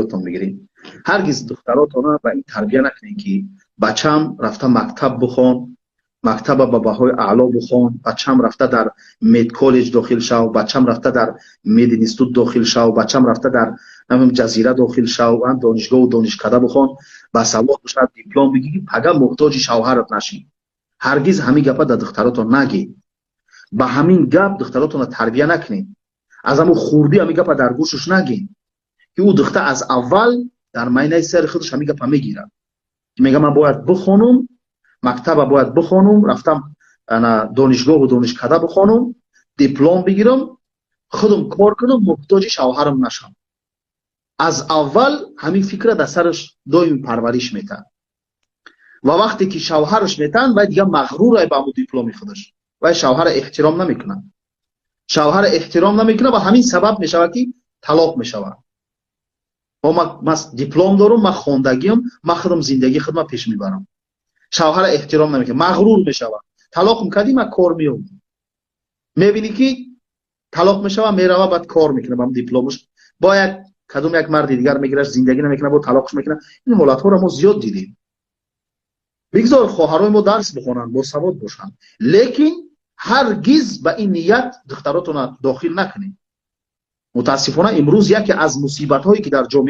Ёдтон бигиред, ҳаргиз духтаротона ба ин тарбия накунед, ки бачам, рафта мактаб бихон, мактаба ба баҳои аъло бихон, бачам, рафта дар медколлеҷ дохил шав, бачам, рафта дар мединститут дохил шав, бачам, рафта дар Ҷазира дохил шав, донишгоҳу донишкада бихон, ба савод бошад, диплом бигирӣ, пага муҳтоҷи шавҳарат нашӣ. Ҳаргиз ҳамин гапа дар духтаротон нагӣ. Ба ҳамин гап духтаротонро тарбия накунед. Аз ҳамун хурдӣ ҳамин гапа дар гӯшаш нагин, ки ӯ духта аз аввал дар майнаи сари худаш ҳамин гапа мегирад. Мега: ман бояд бихонум, мактаба бояд бихонум, рафтам донишгоҳу донишкада бихонум, диплом бигирам, худам кор кунам, муҳтоҷи шавҳарам нашам. Аз аввал ҳамин фикра дар сараш доим парвариш метаҳад ва вақте ки шавҳараш метаҳанд, вай дигар мағрурай ба ҳамун дипломи худаш, вай шавҳара эҳтиром намекунад, шавҳара эҳтиром намекунад ва ҳамин сабаб мешавад, ки талоқ мешавад. Ман диплом дорум, ман хондагиам, ман худам зиндагии худма пеш мебарам. Шавҳара эҳтиром намекунад, мағрур мешавад. Талоқм кардӣ, ман кор меёбам. Мебинӣ, ки талоқ мешавад, мерава, баъд кор мекунад ба дипломаш, бо як кадом як марди дигар мегираш, зиндагӣ намекунад, бо талоқш мекунад. Ин ҳолатҳоро мо зиёд дидем. Бигзор хоҳарои мо дарс бихонанд, босавод бошанд, лекин ҳаргиз ба ин ният духтаротона дохил накунед. Мутаассифона, имрӯз яке аз мусибатҳое, ки дар ҷомеа